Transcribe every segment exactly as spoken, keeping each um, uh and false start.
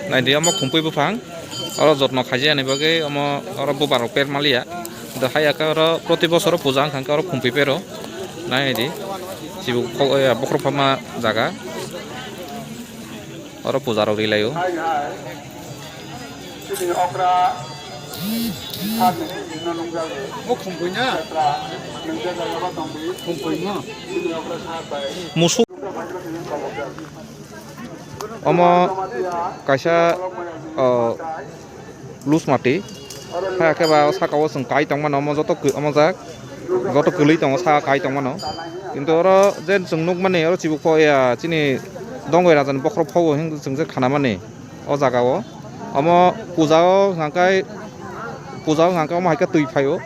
Naidi omo khumpui buphang, oro jotno khaijani bagwi omo oro bubar rok per maliya. Do hai aka oro proti bosoro puja wngkha, oro khumpui pero. Naidi, chibuk bokhorok pharma jaga. Oro puja rok rilai o. Bo khumpui na? Khumpui no? Musuk. Omo kaisa, o, Lusmati. Hai khe ba o saka o chwng kai tongmano, omo joto kw-, omo jak joto kwlwi tongo, saka kai tongmano. Kintu oro je chwng nukmani, oro chibuk pho ya chini Dongoi Raja ni bokhorok pho bo hinwi chwng je khanamani o jaga o. Omo puja o hwnka khe, puja o hwnka khe omo hai khe twi phai o.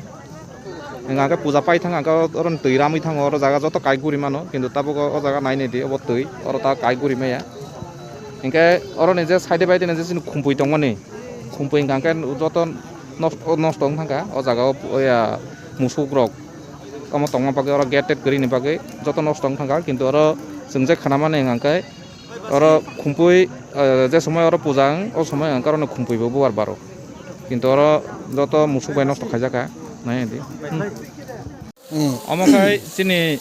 Hwnka khe puja pai thang khe oro twi ramwi thango, oro jaga joto kai guri mano, kintu tabuk o jaga nai nai di, obo twi, oro ta kai guri maya. Hinkhe oro ni je side bai de ni je chini khumpui tongmani, khumpui hwnka khe joto nos-, nosto wng thangkha o jaga o, oya musuk rok omo tongma bagwi oro gate tet kwrwini bagwi joto nosto wng thangkha, kintu oro chwng je khanamani hwnka khe oro khumpui, eh, je somoi oro puja wng, o somoi hwnka khe oro khumpui bo bubar baro, kintu oro joto musuk bai nosto khaijak kha, nai di. Hmm. Omo khai chini,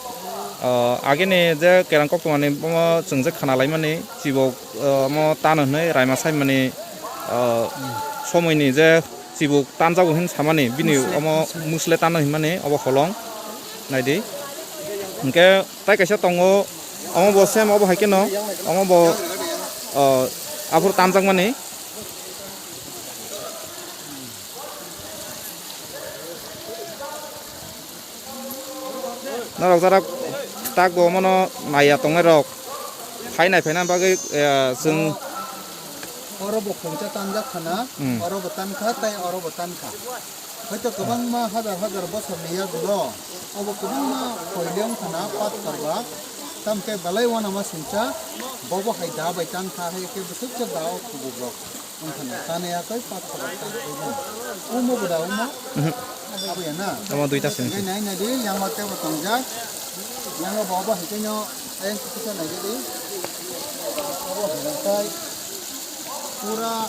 ah, agini je kerang koktwmani omo chwng je khna laimani chibok, ah, omo tano hwnwi raima saimani, ah, somoini je chibok tanjago hin samani bini omo musle tano hinmani obo holong naidi. Hinkhe tai kaisa tongo, omo bo same obo hai kheno, omo bo, ah, aphuru tanjakmani. Norok jara tak bo omono naiya tongnai rok phai nai phaina bagwi, eh, chwng. Oro bo khungsa tanjak khana, hmm, oro bo tankha, tai oro bo tankha. Hoito kwbangma hajar hajar bosorni yagulo, obo kwbangma koile wngkhana pathor ba, tamkhe belai uanama singcha, bobo hai da bai tankha, hai khe bwswk khe da o kubukrok. Wngkhana, tane yakoi pathor ta khaimani. Umo bwda umo? Mhm. Abo ya na? Omo duita sini. Nai nai di, yang o tebo tongjak. Yang o bo bo hai khe no, ayang kisa nai di. Abo hai khe pura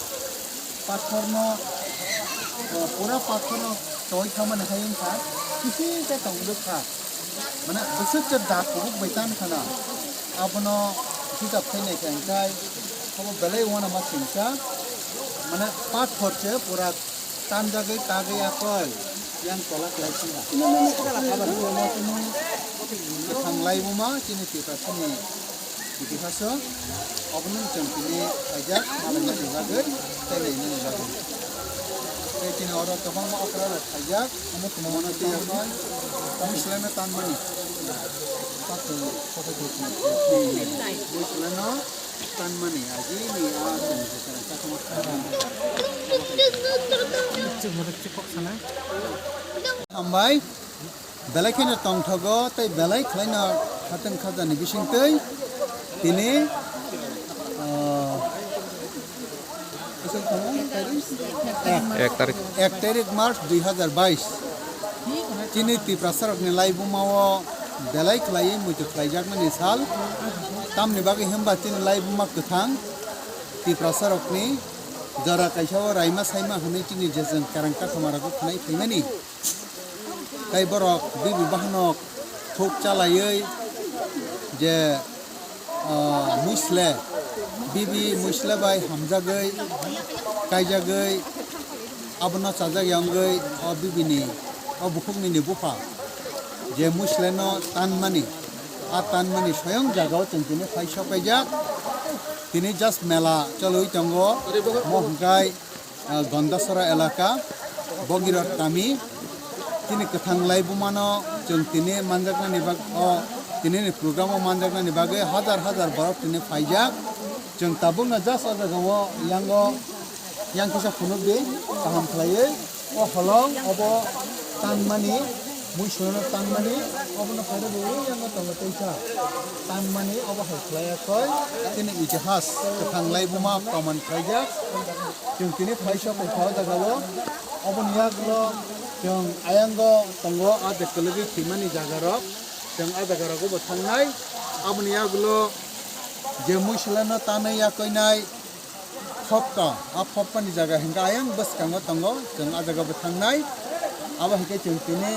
pathor no, pura pathor no toi thamani hai wngkha. Kisi khe tong duk kha. Mane bwswk khe da kubuk bai tan khana. Abono hisab khainai khe hwnkhe abo belai uanama singcha. Mane pathor se pura tanjagwi tagwi akoi yang tola khlai singha. Abo thanglai buma chini Tiprasani itihas o. Obono chwng tini khaijak, malaina ni bagwi, tei laina ni bagwi. Tei chini oro kwbangma okra rok khaijak, omo tini mono twi yakoi, tamo seleno tanmani. Musle no tanmani, aji ni a chwng se chwng sa tongma. Hambai. Belai kheno tongthogo tei belai khlaino khatang khajani bisingtwi tini, ah, ek tarik. Ek tarik March dui hazar bais. Chini Tiprasarokni laibumao belai khlaiwi muitu khlaijakmani sal. Tamni bagwi hwnba chini laibuma kwthang Tiprasarokni jora kaisao raima saima hwnwi chini je chwng kerang kathomarago khwnai phaimani. Tei borok bibi bahanok thuk chalaiwi je, ah, muisle, bibi muisle bai hamjagwi, kaijagwi, abono chajak ya wngwi o bibini, o bukhuknini bupha je muisleno tanmani, a tanmani soyong jagao chwng tini phai sok kaijak. Tini just mela cholwi tongo, mo hwnkhe ah, Gondasora elaka, Bogirot kami, chini kwthang laibumano chwng tini manjaknani bag-, o tinini program o manjaknani bagwi hajar hajar borok tini phaijak. Chwng tabukno just o jaga o yango yang kisa phunukdi, kaham khlaiwi. O holong obo tanmani, muisono tanmani, obono khairokwi yango tongo teisa. Tanmani obo hai khlaiya koi, chini itihas kwthang laibuma proman khlaijak. Chwng tini phai sok kha o jaga o. Oboni yagulo chwng ayango tongo, a de kwlwgwi thwimani jaga rok. Chwng a jaga rogo bo thangnai, aboni yagulo je muisilano tanwi yakoinai phopka, a phopkani jaga hinkhe ayang bwskango tongo, chwng a jaga bo thangnai. Abo hinkhe chwng tini,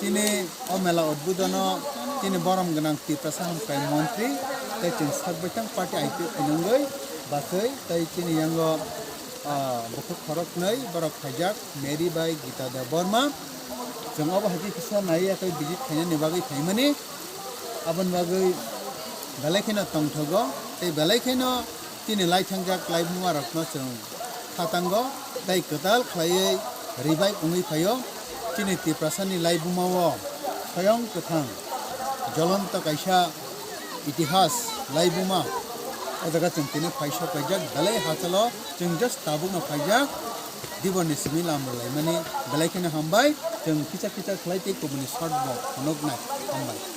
tini o mela udbodhono tini borom gwnang Tiprasa hamkrai montri tei chwng sak baithang party I P F phinangwi bachwi tei chini yango, ah, bukhuk khoroknwi borok phaijak, Mary bai Gita Debbarma. Chwng obo hai khe kisa naiya tei visit khainani bagwi phaimani. Aboni bagwi belai kheno tongthogo tei belai kheno chini laithangjak laibuma rokno chwng khatango tei kwtal khlaiwi revive wngwi phaio. Chini Tiprasani laibumao soyong kwthang jolonto kaisa itihas laibuma. O jaga chwng tini phaisok paijak belai hachalo chwng just tabukno phaijak. Diborni simi lam rwlaimani belai kheno hambai. Chwng kisa kisa khlai tei kubuni short bo phunuknai. Hambai.